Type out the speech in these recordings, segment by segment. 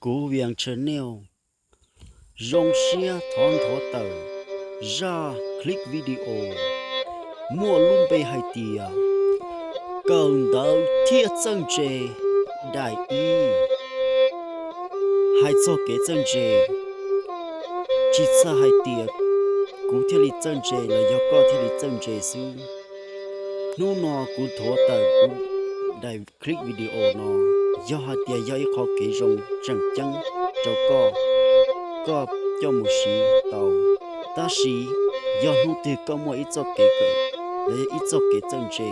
Kuv Vias Channel zoo siab thov nthuav tawm zaj clip video muaj lub npe hais tias kawm ntawv thiaj txawj ntse daim ib. Hais txog kev txawj ntse, tsis txhais hais tias kuv thiaj li txawj ntse los yog koj thiaj li txawj ntse xwb. Hnub no kuv nthuav tawm kuv daim clip video no yog hais tias yog ib qho kev zoo tseem ceeb rau koj, koj coj mus siv tau. Tab sis yog hnub twg koj muaj ib txoj kev kawm los yog ib txoj kev txawj ntse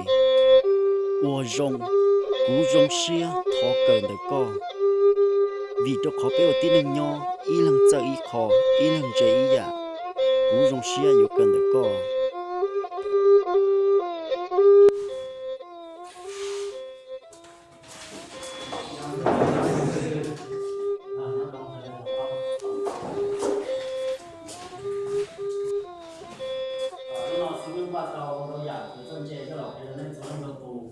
uas zoo, kuv zoo siab thov kawm ntawm koj, vim rau qhov peb ua tib neeg nyob ib leeg txawj ib qho, ib leeg ntse ib yam. Kuv zoo siab yuav kawm ntawm koj. Hnub no xib hwb npaj tau ntau yam kev txawj ntse coj los qhia rau nej txhua leej txhua tus.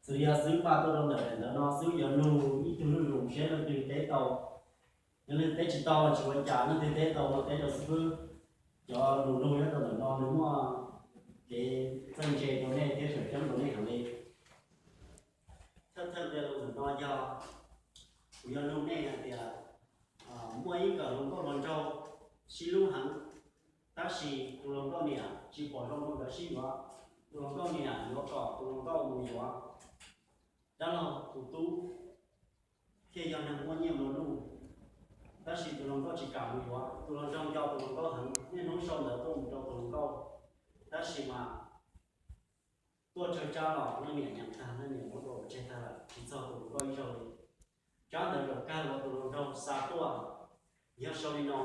Xws li yog xib hwb npaj tuaj rau ntawm daim ntawv no, xib hwb yuav lug ib tug lug lug seb leej twg teb tau. Yog leej twg teb tsis tau los tsis ua cas, leej twg teb tau los teb rau xib hwb. Cov lug lug nyob rau ntawm no nws muaj kev txawj ntse rau nej thiab tseem ceeb rau nej heev li. Thawj thawj nqe lus ntawm no yog kuv yuav nug nej hais tias, muaj ib nkawm hluas nkauj hluas nraug sib hlub heev, tab sis tus hluas nkauj niam tsis pom zoo rau nkawd sib yuav. Tus hluas nkauj niam yuav kom tus hluas nkauj mus yuav dab laug tus tub thiaj yog neeg muaj nyiaj muaj luj, tab sis tus hluas nkauj tsis kam mus yuav. Tus hluas nraug nco tus hluas nkauj heev, niaj hnub sau ntawv tuaj mus rau tus hluas nkauj, tab sis mas tuaj tsawg tsab los leej niam nyeem tag, leej niam muab dua pov tseg tag lawm, tsis txog tus hluas nkauj ib zaug li. Tsab ntawd zaum kawg uas tus hluas nraug xa tuaj yog sau li no.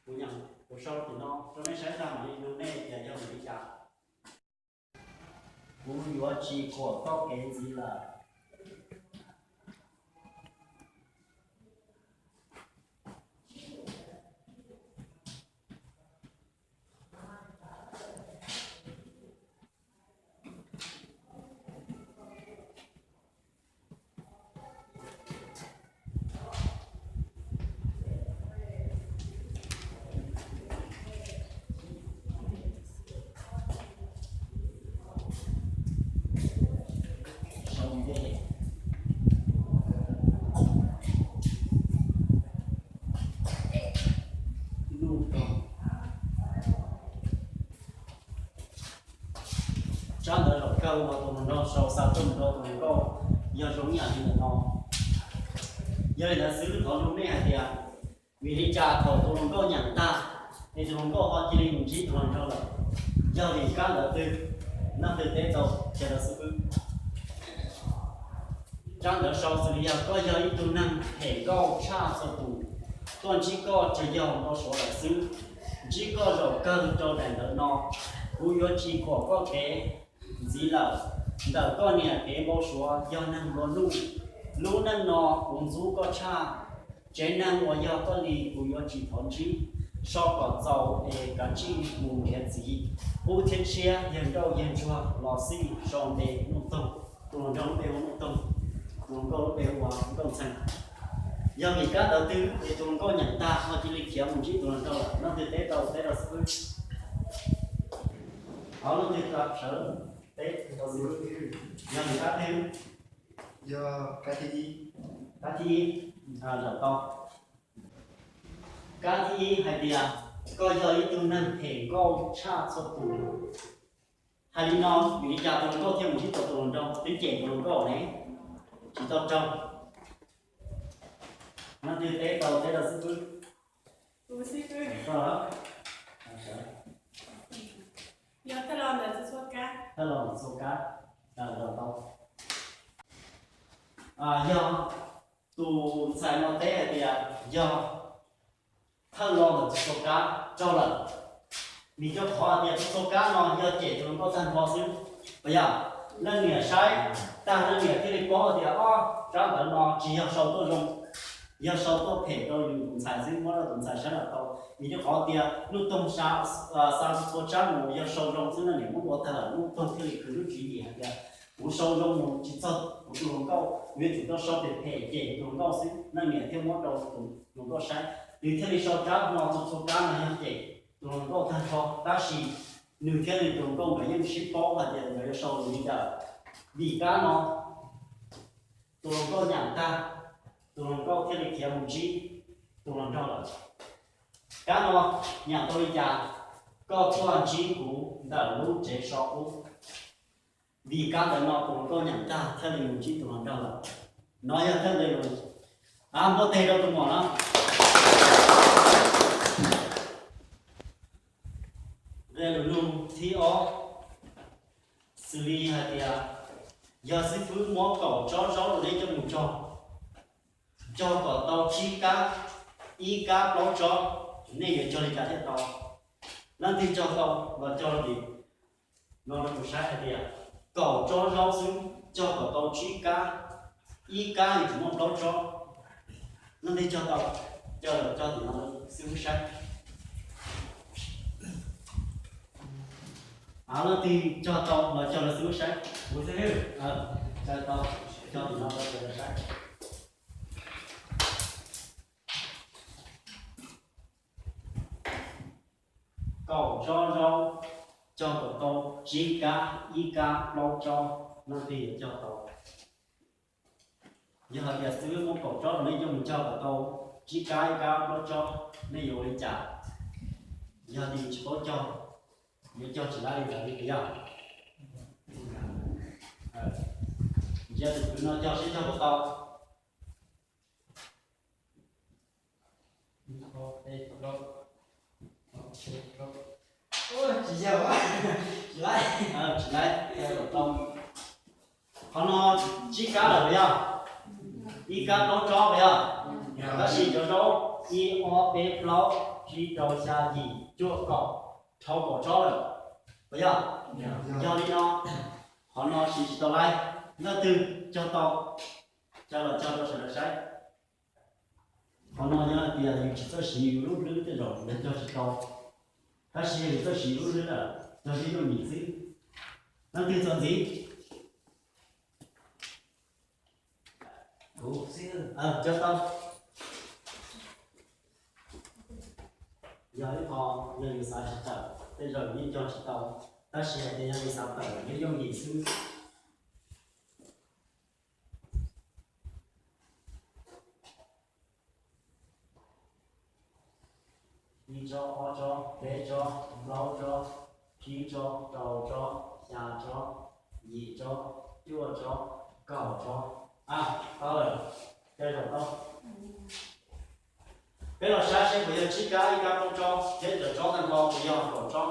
Kuv nyeem, kuv sau tim no rau nej saib tag mam li nug nej tias yog vim li cas. Kuv yuav tsis khuam koj kev ntxiv lawm. Tsab ntawv zaum kawg uas tus hluas nraug sau xa tuaj mus rau tus hluas nkauj yog zoo ib yam li ntawm no. Yog li ntawd xib hwb thov nug nej hais tias, vim li cas thaum tus hluas nkauj nyeem tag es tus hluas nkauj ho cia li mus ntsib tus hluas nraug lawm? Yog vim kab ntawv twg? Leej twg teb tau qhia rau xib hwb. Tsab ntawv sau xws li yog koj yog ib tug neeg phem nkauj tshaj txhua tus, tuaj ntsib koj tsuas yog npau suav lawm xwb. Ntsib koj zaum kawg rau daim ntawv no, kuv yuav tsis khuam koj kev ntxiv lawm. Ntawm koj niam kev npau suav yog neeg nplua nuj, lub neej no kuv ntxub koj tshaj. Tsev neeg uas yog koj li kuv yuav tsis thov ntsib. So kom txaus es kav tsij mus nrhiav txiv, qub thiab tshiab yawg nrauj yawg ntsuag los xij sau npe Nuj Toog. Tus hluas nraug lub npe hu Nuj Toog, tus hluas nkauj lub npe hu ua Nkauj Ntxhee. Yog vim kab ntawv twg es tus hluas nkauj nyeem tag ho cia li khiav mus ntsib tus hluas nraug lawm? Leej twg teb tau teb rau xib hwb. Hov, leej twg sawv teb rau xib hwb. Yog vim kab twg? Kab thib ib, zaum tau. Kab thib ib hais tias koj yog ib tug neeg phem nkauj tshaj txhua tus. Hais li no vim li cas tus hluas nkauj thiaj mus ntsib tau tus hluas nraug, twb cem tus hluas nkauj ne, tsis tau raug. Leej twg teb tau teb rau xib hwb. Thawj los ntawm txhua kab, zaum tau. Yog tus ntxhais no teb hais tias yog thawj los ntawm txhua kab raug lawm, vim rau qhov hais tias txhua kab no yog cem tus hluas nkauj tag nrho xwb. Puas yog? Leej niam saib tag leej niam thiaj li paub tias, o, tsab ntawv no tsis yog sau tuaj zoo, yog sau tuaj phem rau yus tus ntxhais xwb, muab rau tus ntxhais saib los tau. Vim rau qhov tias Nuj Toog xa txhua tsab mus yog sau zoo xwb, leej niam muab ua tag lawm, Nuj Toog thiaj li khwv lub tswv yim hais tias Kuv sau zoo mus tsis txog kuv tus hluas nkauj, kuv yuav tsum tau sau phem phem cem tus hluas nkauj xwb, leej niam thiaj muab rau tus hluas nkauj saib. Nws thiaj li sau kab no txhua txhua kab no yog cem tus hluas nkauj tag nrho, tab sis nws thiab nws tus hluas nkauj nkawd yeej sib paub hais tias nkawd yuav sau li cas. Vim kab no tus hluas nkauj nyaam tag, tus hluas nkauj thiaj li khiav mus ntsib tus hluas nraug lawm. Kab no nyaam tau li cas? Koj tuaj ntsib kuv ntawm lub tsev so qub. Vim kab ntawd no tus hluas nkauj nyaam tag thiaj li mus ntsib tus hluas nraug lawm. No yog thawj nqe lus, npuaj teg rau tus muam no. Nqe lus nug thib ob, xws li hais tias yog xib fwb muab kaum tsob zaub rau neb coj mus cog, cog kom tau tsib kab, ib kab plaub tsob, nej yuav cog li cas thiaj tau? Leej twg cog tau los cog li no rau kuv saib hais tias kaum tsob zaub xwb cog kom tau tsib kab, ib kab yuav tsum muaj plaub tsob. Leej twg cog tau, cog los cog tim no xib fwb saib. Leej twg cog tau los cog rau xib fwb saib. Kuv xib fwb, cog tau, cog tim no rau sawv daws saib. Kaum tsob zaub cog kom tau tsib kab, ib kab plaub tsob, leej twg yuav cog tau? Yog hais tias xib fwb muab kaum tsob rau nej coj mus cog kom tau tsib kab, ib kab plaub tsob, nej yuav ua li cas? Yog tias tsis paub cog, yuav cog tsis laib li lawm li puas yog? Ntsia tus kwv no cog seb cog puas tau. Tsis yog, tsis laib, tsis laib. Qhov no tsib kab lawm puas yog? Ib kab plaub tsob puas yog? Tab sis cov zaub ib ob peb plaub tsib rau xya yim cuaj kaum, dhau kaum tsob lawm puas yog? Yog li no, qhov no siv tsis tau laib. Leej twg cog tau, cog los cog rau sawv daws saib. Qhov no yog hais tias yus tsis txawj siv yus lub hlwb tej zaum yus cog tsis tau, tab sis yog yus txawj siv yus lub hlwb lawm cog yeej yooj yim xwb. Leej twg txuas ntxiv? Kuv xwb, cog tau. Yog ib qho yog yus xav tsis tawm tej zaum yus yeej cog tsis tau, tab sis hais tias yog yus xav tawm yeej yooj yim xwb. Ib tsob, ob tsob, peb tsob, plaub tsob, tsib tsob, rau tsob, xya tsob, yim tsob, cuaj tsob, kaum tsob. A, tau lawm, tej zaum tau. Peb los saib seb puas yog tsib kab ib kab plaub tsob thiab cov tsob tag nrho puas yog kaum tsob.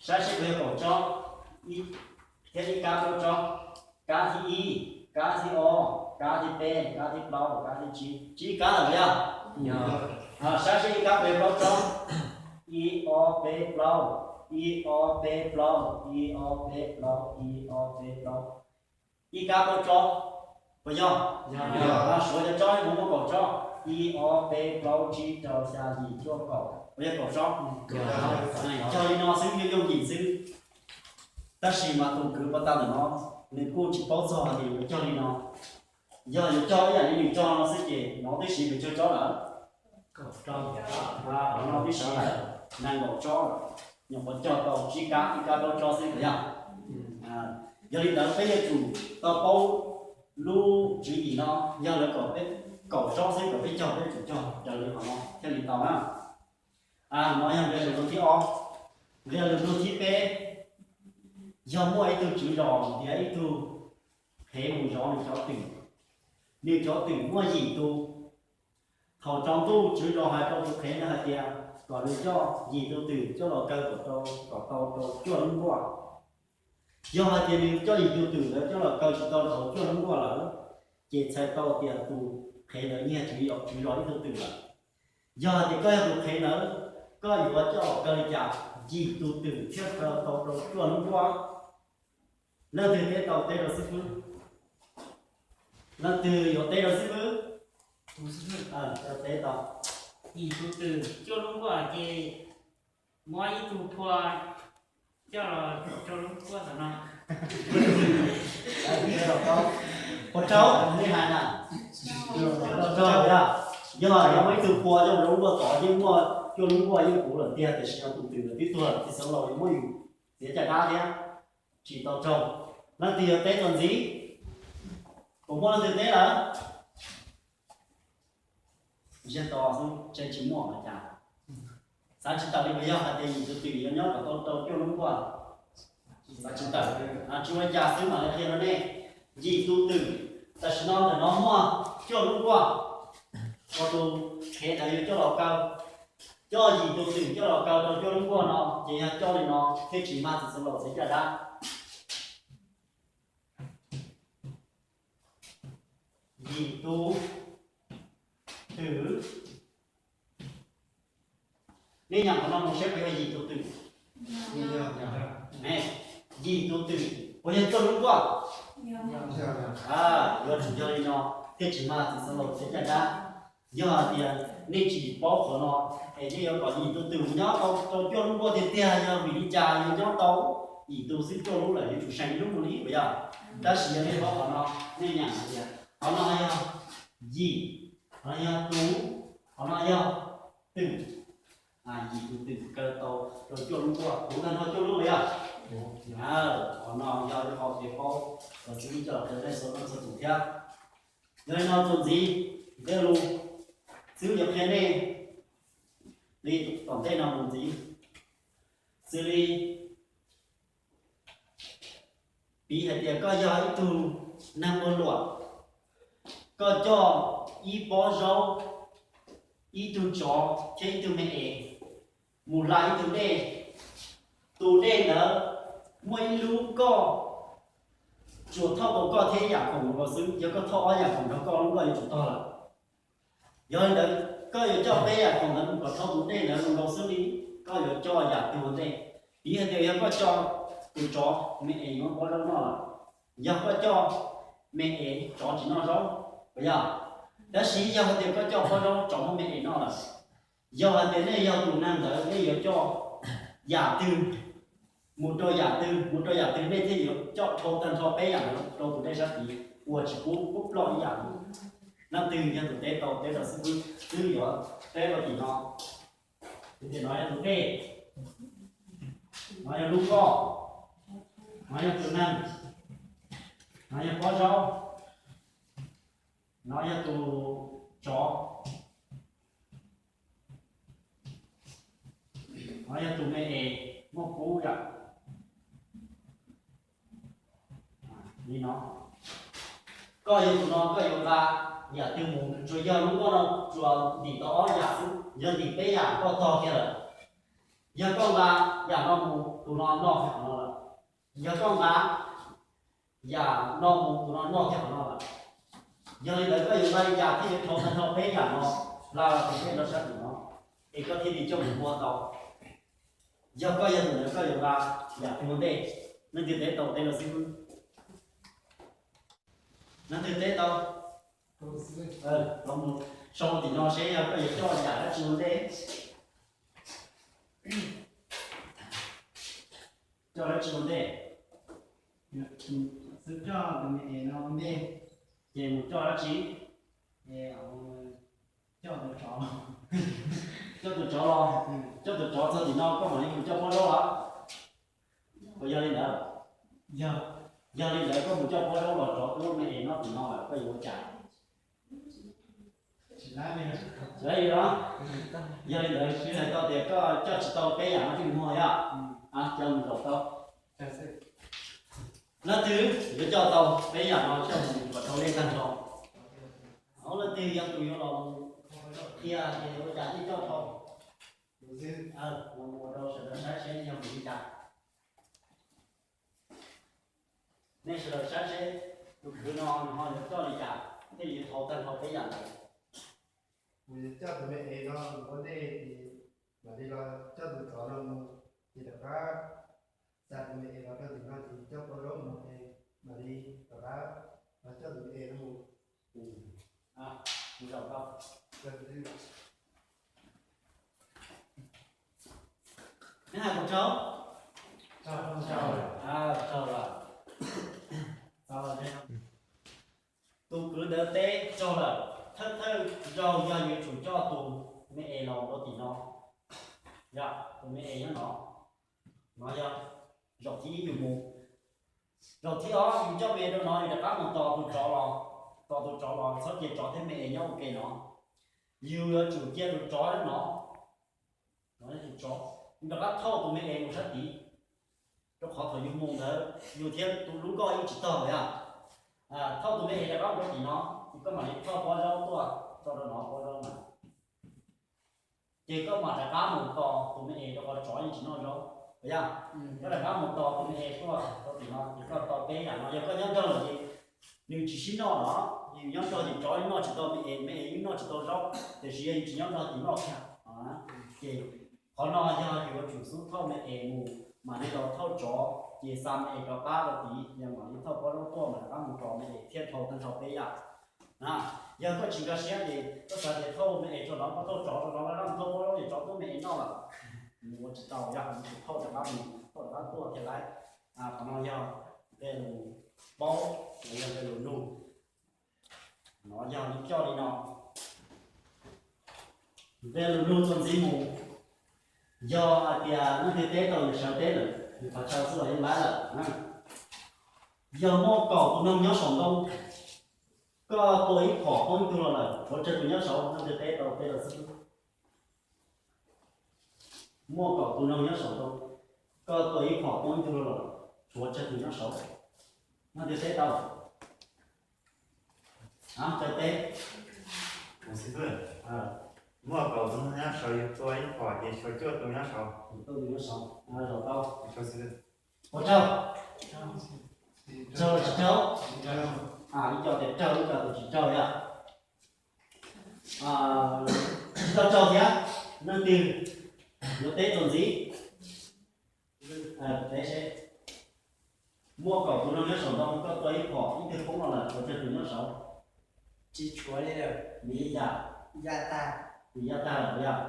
Saib seb puas yog kaum tsob thiab ib kab plaub tsob. Kab thib ib, kab thib ob, kab thib peb, kab thib plaub, kab thib tsib, tsib kab lawm puas yog? Saib seb ib kab puas yog plaub tsob. Ib ob peb plaub, ib ob peb plaub, ib ob peb plaub, ib ob peb plaub. Ib kab plaub tsob puas yog? Suav cov tsob mus muaj kaum tsob. Ib ob peb plaub tsib rau xya yim cuaj kaum, puas yog kaum tsob? Cog li no xwb yeej yooj yim xwb. Tab sis mas tus kwv pov tag ntawm no nws kuj tsis paub txog hais tias yuav cog li no. Yog yuav cog ib yam li nws cog no xwb ces no twb siv pes tsawg tsob lawm? Qhov no twb siv nees nkaum tsob lawm, nyuam qhuav cog tau tsib kab, ib kab plaub tsob xwb puas yog? Yog li ntawd peb yuav tsum tau paub lub tswv yim no, yog lawv kom peb kaum tsob xwb kom peb cog peb yuav tsum cog raws li qhov no thiaj li tau na. No yog nqe lus nug thib ob. Nqe lus nug thib peb, yog muaj ib tug tswv zos ntiav ib tug qhev mus zov nws cov twm. Nws cov twm muaj yim tus. Thaum tsaus ntuj tswv zos hais rau tus qhev ntawd hais tias kom nws coj yim tus twm coj los kaw kom tau, kom tau rau cuaj lub nkuaj. Yog hais tias nws coj yim tus twm ntawd coj los kaw tsis tau rau cuaj lub nkuaj lawm, ces txhais tau tias tus qhev ntawd nyiag tswv zos ib tug twm lawm. Yog hais tias koj yog tus qhev ntawd, koj yuav coj los kaw li cas yim tus twm thiaj kaw tau rau cuaj lub nkuaj? Leej twg teb tau teb rau xib fwb. Leej twg yuav teb rau xib fwb? Teb tau. Yim tus twm cuaj lub nkuaj ces muab ib tug phua coj los rau lub nkuaj ntawm no. Puas raug nej hais na? Raug yog, yog hais tias muaj ib tug pua coj lub nkuaj tod yeej muaj cuaj lub nkuaj yeej puv lawm tiag, tiam sis yog tus twm lawm twb tuag lawm, txiv xeev laus yuav muab yus txiav caj dab thiab, tsis tau raug. Leej twg yuav teb txuas ntxiv? Puas muaj leej twg teb lawm? Ntsiag to xwb, tseem tsis muaj li cas. Xav tsis tawm li puas yog hais tias yim tus twm yuav nyob kom tau rau cuaj lub nkuaj? Xav tsis tawm, tsis ua cas xwb mam li qhia rau nej. Yim tus twm, tam sim no ntawm no muaj cuaj lub nkuaj, ua tus qhev ntawd yuav coj los kaw, coj yim tus twm coj los kaw rau cuaj lub nkuaj no ces yog coj li no thiaj tsis mag txiv xeev laus txiav caj dab. Yim tus twm. Nej nyam qhov no mus seb puas yog yim tus twm. Yim tus twm puas yog cuaj lub nkuaj? Yuav tsum yog li no thiaj tsis mag txiv xeev laus txiav caj dab. Yog hais tias nej tsis paub qhov no, es nej yuav kom yim tus twm nyob tau cuaj lub nkuaj tiag tiag, yog vim li cas yuav nyob tau yim tus xwb cuaj lub lawm yuav tsum seem ib lub mus li puas yog? Tab sis yog nej paub qhov no, nej nyam hais tias qhov no yog yim, qhov no yog tus, qhov no yog twm. Yim tus twm kaw tau rau cuaj lub nkuaj, puv tag nrho cuaj lub puas yog? Qhov no yog ib qho kev paub uas xib hwb coj los qhia nej txhua leej txhua tus thiab. Yog li no txuas ntxiv, tej lus xib hwb yuav qhia nej li tom ntej no mus ntxiv, xws li piv hais tias koj yog ib tug neeg ua luam, koj coj ib pob zaub, ib tug tsov thiab ib tug me es mus hla ib tug dej. Tus dej ntawd muaj ib lub koj tsuas thauj tau koj thiab ib yam khoom nkaus xwb, yog koj thauj ob yam khoom nrog koj lub koj yuav tsum tog lawm. Yog li ntawd, koj yuav coj peb yam khoom ntawd mus kom dhau tus dej ntawd zoo nkaus xwb li, koj yuav coj yam twg ua ntej? Piv hais tias yog koj coj tus tsov, me es yuav muab pob zaub noj lawm, yog koj coj me es, tsov tsis noj zaub, puas yog? Tab sis yog hais tias koj coj pob zaub, tsov muab me es noj lawm, yog hais tias nej yog tus neeg ntawd, nej yuav coj yam twg mus rau yam twg, mus rau yam twg nej thiaj yuav coj dhau tag nrho peb yam ntawd rau tus dej sab tid uas tsis pub pub ploj ib yam li? Leej twg yog tus teb tau, teb rau xib hwb, xib hwb yuav teb rau tim no. Tias no yog tus dej, no yog lub koj, no yog tus neeg, no yog pob zaub, no yog tus tsov, no yog tus me es muaj kub yam li no. Koj yog tus no koj yuav nqa yam twg mus? Tsuas yog lub nkuaj no tsuas ntim tau ob yam xwb, yog ntim peb yam koj tog kiag lawm. Yog koj nqa yam no mus, tus no noj kiag qhov no lawm. Yog koj nqa yam no mus, tus no noj kiag qhov no lawm. Yog li ntawd koj yuav nqa li cas thiaj yuav dhau tag nrho peb yam no hla los tus dej rau sab tim no, es koj thiaj li coj mus npua tau? Yog koj yog tus ntawd koj yuav nqa yam twg ua ntej? Leej twg teb tau teb rau xib hwb. Leej twg teb tau? Los mus sau tim no seb yog koj yuav coj yam dab tsi ua ntej. Coj dab tsi ua ntej? Xwb coj tus me es no ua ntej. Ces mus coj dab tsi? Coj tus tsov. Coj tus tsov los, coj tus tsov txog tim no koj mam li mus coj pob zaub los? Puas yog li ntawd? Yog li ntawd koj mus coj pob zaub los tsov twb muab me es noj tim no lawm koj yuav ua cas? Tsis laib li los? Yog li ntawd txhais tau tias koj coj tsis tau peb yam no thiaj muag yom? Coj mus zaum tau. Leej twg yuav coj tau peb yam no coj mus kom dhau dej tag nrho? Leej twg yog tus yuav los qhia tias yuav ua cas thiaj coj tau? Mus ua rau sawv daws saib seb yog mus li cas. Nej sawv daws saib seb tus kwv no nws ho yuav coj li cas thiaj li dhau tag nrho peb yam ntawd. Kuv yuav coj tus me es no mus ua ntej, ces mam li los coj tus tsov no mus, ces rov qab xa tus me es los rau tim no, ces coj pob zaub mus, ces mam li rov qab los coj tus me es no mus. Neb hais puas raug? Tus kwv ntawd teb raug lawm, thawj thawj zaug yog yus tsum coj tus me es los rau tim no. Yog tus me es nyob no, no yog zaum thib ib yus mus. Zaum thib ob yus coj me es rau no, yus rov qab mus tos tus tsov los, tos tus tsov los txhob cia tsov thiab me es nyob ua ke no. Yus yuav tsum cia tus tsov nyob no, tus tsov, yus rov qab thauj tus me es mus sab tid, rau qhov thaum yus mus ntawd yus thiab tus lub nkoj yeej tsis tog yog. Thauj tus me es rov qab mus rau tim no, ces koj mam li thauj pob zaub tuaj tso rau no pob zaub na. Ces koj mam rov qab mus tos tus me es rau qhov tsov yeej tsis noj zaub, yog. Koj rov qab mus tos tus me es tuaj rau tim no, ces koj tau peb yam no. Yog koj nyob nrog lawm ces nws tsis sib noj los, yus nyob nrog ces tsov yeej noj tsis tau me es, me es yeej noj tsis tau zaub, tiam sis yog yus tsis nyob nrog ces noj kiag. Ces qhov no yog yus yuav tsum xub thauj me es mus, mam li los thauj tsov, ces xa me es rov qab rau tid, yog mam li thauj pob zaub tuaj mam rov qab mus tos me es thiaj dhau tag nrho peb yam. Yog koj tsis nkag siab ces koj xav tias thauj me es tso no, koj thauj tsov tso no, koj thauj pob zaub ces tsov tub me es noj lawm, ua tsis tau. Yog yus tsum thauj rov qab mus, thauj rov qab tuaj thiaj laib. Qhov no yog tej lus paub, yog tej lus nug. No yog li coj li no. Tej lus nug txuas ntxiv mus, yog hais tias leej twg teb tau yus sawv teb lawm, yus qhov chaw xwb los yeej laib lawm. Yog muaj kaum tus noog nyob saum ntoo, koj tua ib phom poob ib tug los lawm, tshuav tsawg tus nyob saud, leej twg teb tau teb rau xib hwb. Muaj kaum tus noog nyob saum ntoo, koj tua ib phom poob ib tug los lawm, tshuav tsawg tus nyob saud, leej twg teb tau? Muaj kaum tus noog nyob saud, yus tua ib phom ces tshuav cuaj tus nyob saud. Ua raug, raug los tsis raug? Ib co tias raug, ib co tias tsis raug yom. Tsis tau raug thiab, leej twg yuav teb txuas ntxiv? Teb seb, muaj kaum tus noog nyob saum ntoo, koj tua ib phom ib tug poob los lawm, tshuav tsawg tus nyob saud? Tsis tshuav li lawm. Vim li cas? Vim ya tag lawm yog?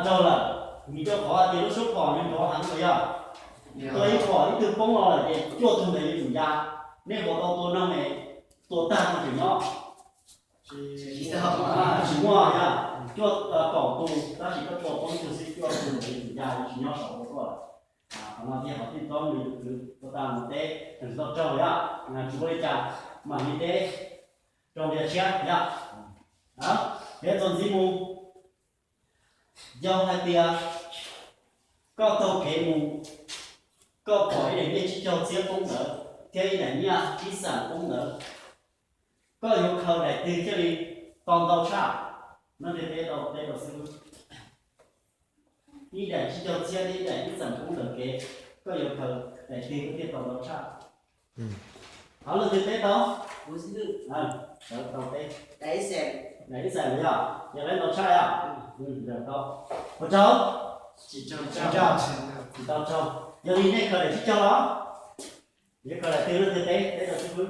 Raug lawm, vim rau qhov tias lub suab phom nws nrov heev lawm yog? Tua ib phom ib tug poob los lawm ces cuaj tug ntawd yuav tsum ya. Nej puas tau tua noog es tua tag tseem nyob? Tsis muaj yog, cuaj, kaum tus tab sis koj tua poob ib tug xwb, cuaj tug ntawd yuav tsum ya, yuav tsis nyob saud ua tuaj lawm. Qhov no thiaj qhov twb txob nws tus kwv tua tag mus teb, tseem tsis tau raug yog, tsis ua li cas, mam li teb rau nqia tshiab yog. Peb txuas ntxiv mus, yog hais tias koj taug kev mus, koj pom ib daim nyiaj tsib caug txhiab poob ntawd thiab ib daim nyiaj ib xam poob ntawd, koj yuav khaws daim twg thiaj li tau ntau tshaj? Leej twg teb tau teb rau xib hwb. Ib daim tsib caug txhiab thiab ib daim ib xam poob ntawd kev, koj yuav khaws daim twg koj thiaj tau ntau tshaj? Qhov leej twg teb tau? Sawv tau teb. Daim ib xam yog, yog laib ntau tshaj yog? Sawv tau. Puas raug? Tsis tau raug. Yog li nej khaws daim tsib caug los? Yuav khaws daim twg, leej twg teb, teb rau xib hwb.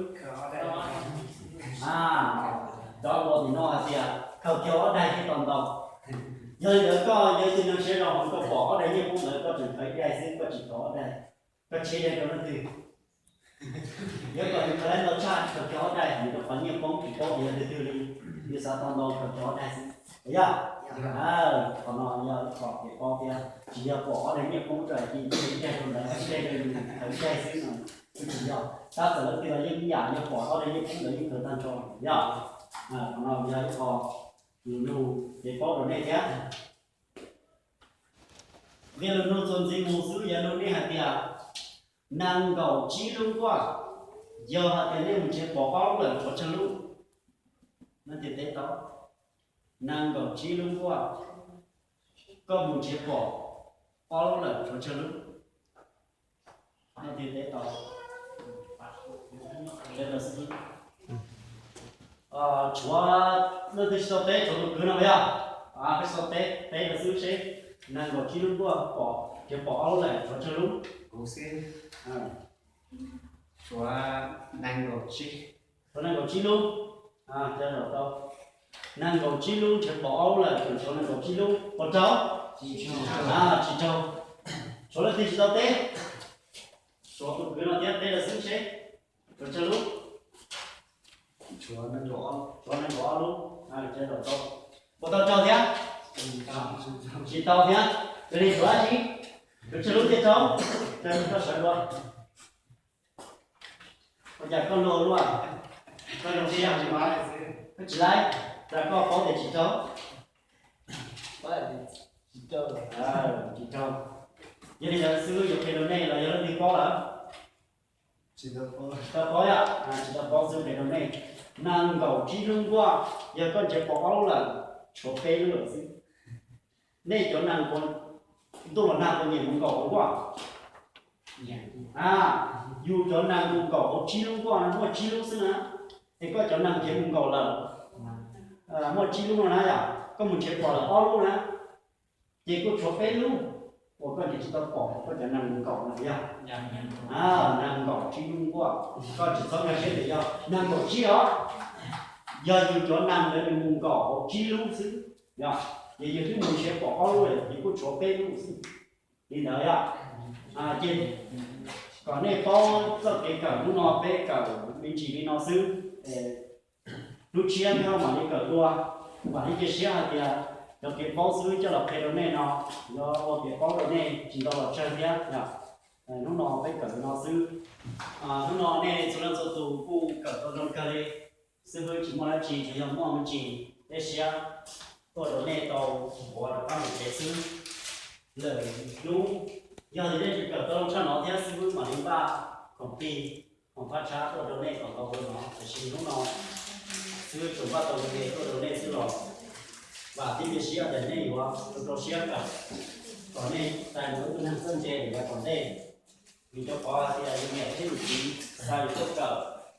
Cov nkaus tim no hais tias khaws kiag ob daim thiaj tau ntau. Yog li ntawd koj yog ib tug neeg siab zoo heev, koj pom ob daim nyiaj poob ntawd koj tseem khaws ib daim xwb, koj tsis khaws ob daim, koj tseg daim rau leej twg? Yuav kom yus khaws laib ntau tshaj, khaws kiag ob daim, vim rau qhov nyiaj poob tsis paub tias yog tus twg li, yus xav tau ntau khaws kiag ob daim xwb. Yog, qhov no yog ib qho kev paub thiab, tsis yog pom ob daim nyiaj poob rau daim ci, ib daim rau ntawd, ib daim rau yus, khaws ib daim xwb no kuj tsis yog. Tab txawm leej twg los yeej ib yam, yog pom ob daim nyiaj poob ntawd yeej khaws tag nrho. Yog, qhov no yog ib qho lus nug kev paub rau nej thiab. Nqe lus nug txuas ntxiv mus xwb yog nug nej hais tias, nees nkaum tsib lub nkuaj, yog hais tias nej mus nrhiav pom ob lub lawm tshuav tsawg lub? Leej twg teb tau? Nees nkaum tsib lub nkuaj, koj mus nrhiav pom ob lub lawm tshuav tsawg lub? Leej twg teb tau? Tshuav leej twg tsis tau teb, tshuav tus kwv no yog? Koj tsis tau teb, teb rau xwb seb, nees nkaum tsib lub nkuaj pom, nrhiav pom ob lub lawm tshuav tsawg lub? Kuv xwb. Tshuav nees nkaum tsib. Tshuav nees nkaum tsib lub. Nees nkaum tsib lub nrhiav pom ob lub lawm, tshuav nees nkaum tsib lub. Puas raug? Tsis raug. Tshuav leej twg tsis tau teb? Tshuav tus kwv no thiab, teb rau xwb seb, tshuav tsawg lub? Tshuav nees nkaum ob lub, puas tau raug thiab? Tsis tau thiab. Yog li tshuav dab tsi? Tshuav tsawg lub thiaj raug? Koj sawv dua. Ua cas koj luag luaj? Koj zoo siab, koj tsis laib, tas koj paub tias tsis raug. Tsis raug. Yog li ntawd xib hwb yuav qhia rau nej los yog leej twg paub lawm? Tsis tau paub yom, tsis tau paub xib hwb qhia rau nej. Nees nkaum tsib lub nkuaj, yog koj nrhiav pom ob lub lawm, tshuav peb lub lawm xwb. Nej cov nees ntuj los nag puas nyiam mus nkaum hauv nkuaj? Yus cov nees mus nkaum hauv tsib lub nkuaj no muaj tsib lub xwb na, es koj cov nees nrhiav mus nkaum lawm muaj tsib lub no na yom, koj mus nrhiav pom lawm ob lub na, ces kuj tshuav peb lub uas koj nrhiav tsis tau pom, koj cov nees mus nkaum no yog nees nkaum tsib lub nkuaj. Koj tsis txhob nkag siab tias yog nees nkaum tsib os, yog yus cov nees ntawd nws mus nkaum hauv tsib lub xwb, yog ces yus twb mus nrhiav pom ob lub lawm, ces kuj tshuav peb lub xwb. Li ntawd yog ces kom nej paub txoj kev kawm hnub no peb kawm me ntsis li no xwb. Hnub tshiab thiab mam li kawm dua. Vam thiab cia siab hais tias cov kev paub xib hwb coj los qhia rau nej no yuav ua kev paub rau nej tsis ntau los tsawg thiab yom. Hnub no peb kawm li no xwb. Hnub no nej txhua leej txhua tus kuj kawm tau zoo kawg li. Xib hwb tsis muaj dab tsi, tsuas yog muaj me ntsis tej siab tuaj rau nej tau ua rov qab mus tsev xwb. Lwm hnub yog tias nej tsis kawm tau zoo tshaj no thiab xib hwb mam li npaj khoom plig, khoom phaj tshab tuaj rau nej kom tau ua no, tiam sis hnub no xib hwb tsuas npaj tau li tuaj rau nej xwb los vam thiab cia siab tias nej yuav rau rau siab kawm, kom nej txais mus ua ib tug neeg txawj ntse lawm yav tom ntej. Vim rau qhov hais tias yus niam thiab yus txiv xa yus tuaj kawm,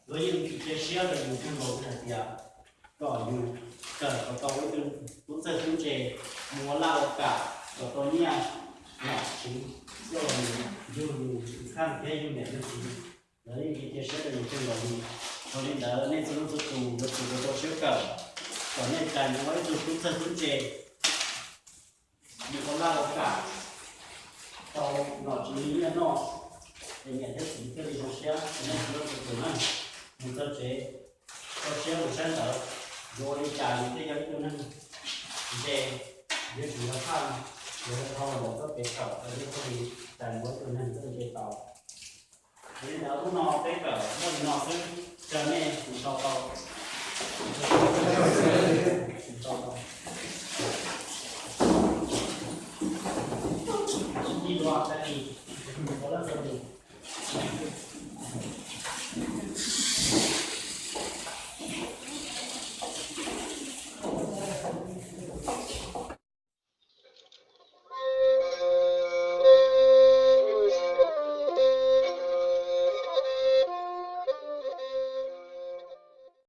luag yeej cia siab rau yus kawg nkaus hais tias kom yus kawm kom tau ib tug tub txawj tub ntse, mus ua laj ua kam kom tau nyiaj, nom tswv, coj los yug yus tus kheej thiab yug niam yug txiv. Lawv yeej cia siab rau yus kawg nkaus li. Yog li ntawd nej txhua leej txhua tus yuav tsum rau rau siab kawm kom nej txais mus ua ib tug tub txawj tub ntse, mus ua laj ua kam, tau nom tswv nyiaj noj, es niam thiab txiv thiaj li zoo siab. Ces nej txhua leej txhua tus na, mus txog tsev rau siab mus saib ntawd, yuav ua li cas yus thiaj yog ib tug neeg ntse, yuav tsum yog phaj, yuav yog dhau los ntawm txoj kev kawm, yus thiaj li txais mus ua ib tug neeg txawj ntse tau. Yog li ntawd hnub no peb kawm muaj li no xwb, cia nej mus sau tau.